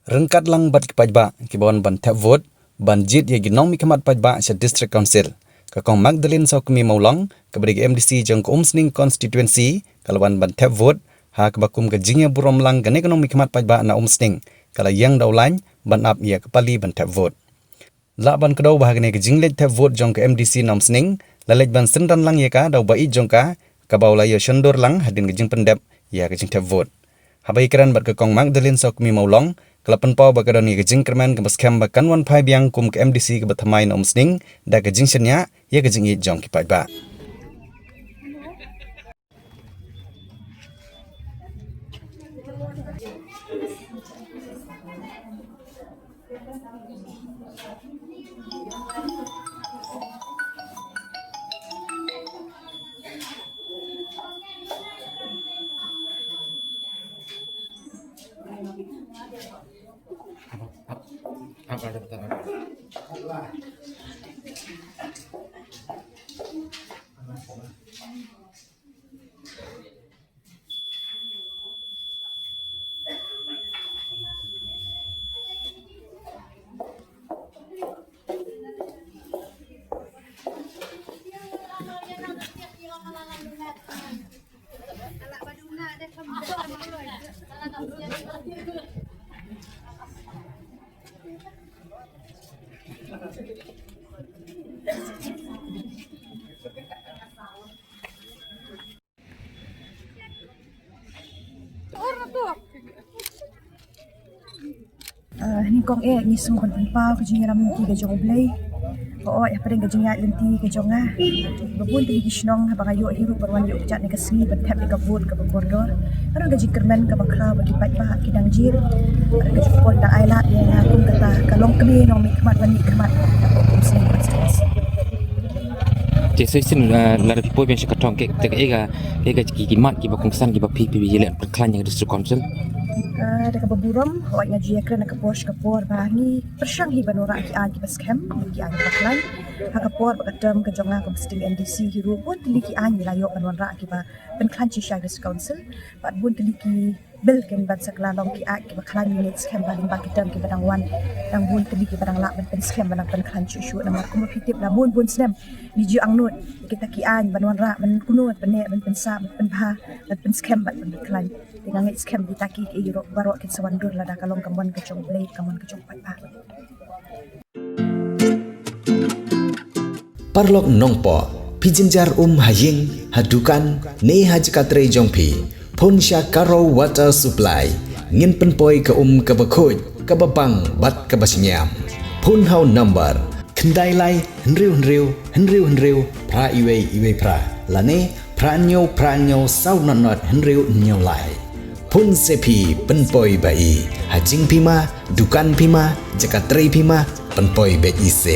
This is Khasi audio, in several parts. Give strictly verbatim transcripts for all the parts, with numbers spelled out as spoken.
Ryngkat lang bad ki paidbah kiba wan ban thep vote ban jied ïa ki nongmihkhmat paidbah sha District Council, ka Kong Magdalene Sawkmie Mawlong, kaba dei ka M D C jong ka Umsning Constituency, ka la wan ban thep vote, ha kaba kum ka jingïaburom lang kane ka nongmihkhmat paidbah na Umsning ka la ïeng da u lain ban ap ïa ka pali ban thep vote. Lah ban kdew ba ha kane ka jingleit thep vote jong ka M D C na Umsning la leit ban synran lang ïa ka da u ba ïeit jong ka, kaba u la ïoh shondur lang hadien ka jingpyndep ïa ka jingthep vote. Haba ïakren bad ka Kong Magdalene Sawkmie Mawlong, ka la pynpaw ba ka don ïa ka jingkyrmen kaba skhem ba kan wan phai biang kum ka M D C kaba thymmai na Umsning da ka jingshaniah ïa ka jingïeit jong ki paidbah. Ah, nyngkong eh ngi sngew ban pynpaw ka jingïalam lynti ka jong U Blei. Ka oi hapdeng ka jingïaid lynti ka jong nga, ba bun tylli ki shnong haba nga ïoh hi ruh ban wan ïoh kjat ne ka sngi ban thep ïa ka vote kaba kordor. Ka don ka jingkyrmen kaba khraw ba ki paidbah ki dang jied. Ka don ka jingpon dang ailad ïa nga kum kata ka longkmie nongmihkhmat ban mihkhmat. Ka kum sngewbha. Te shisien, eh, lada phi poi biang sha ka thong, kaei, kaei ka, kaei ka ki, ki mat kiba kongsan kiba phi, phi, phi leh pynkhlaiñ ïa ka District Council? Eh, da kaba burom, hooid nga ju ïakren ha ka por sha ka por ba ngi pyrshang hi ban wanrah ki aiñ kiba skhem, ki aiñ kiba khlaiñ. Ha ka por bad ka term ka jong nga kum sitting M D C hi ruh, bun tylli ki aiñ ngi la ïoh ban wanrah kiba pynkhlaiñ shisha District Council, bad bun tylli ki bill kin ban sa kylla long ki aiñ kiba khlaiñ, ngi ngeit skhem ba lyngba ki term kiba dang wan, dang bun tylli kiba dang lah ban pynskhem, ban dang pynkhlaiñ shuh shuh. Namar kumba phi tip, la bun bun snem ngi ju angnud kita ki aiñ ban wanrah, ban kynnoh, ban neh, ban pynsah, ban pynbha, ban pynskhem bad ban pynkhlaiñ. Te nga ngeit skhem kita ki, ki ruh baroh kin sa wan dur lada ka long ka mon ka jong U Blei, ka mon ka jong u paidbah. Paralok Nongpoh, phi jynjar um ha ïing, ha dukan, ne ha jaka trei jong phi, phone sha Karo Water Supply. Ngin pynpoi ka um kaba khuid, kaba bang bad kaba shngiam. Phone ha u number khyndai lai hynriew hynriew hynriew hynriew phra iwei iwei phra, lane phra hynñiew phra hynñiew saw nod nod hynriew hynñiew lai. Phone se phi, pynpoi ba i. Ha jingphi ma, dukan phi ma, jaka trei phi ma, pynpoi beit i se.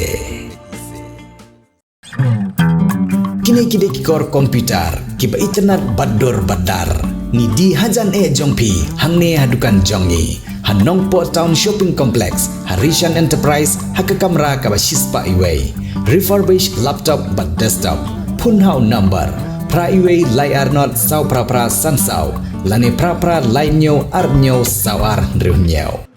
Kine ki dei ki kor computer kiba itynnad bad dur bad dar. Ngi die hajan eh jong phi hangne ha dukan jong ngi, ha Nongpoh Town Shopping Complex, ha Rishan Enterprise, ha ka kamra kaba shispah iwei. Refurbish laptop bad desktop. Phone ha u number phra iwei lai ar nod saw phra phra san saw, lane phra phra lai hynñiew ar hynñiew saw ar hynriew hynñiew.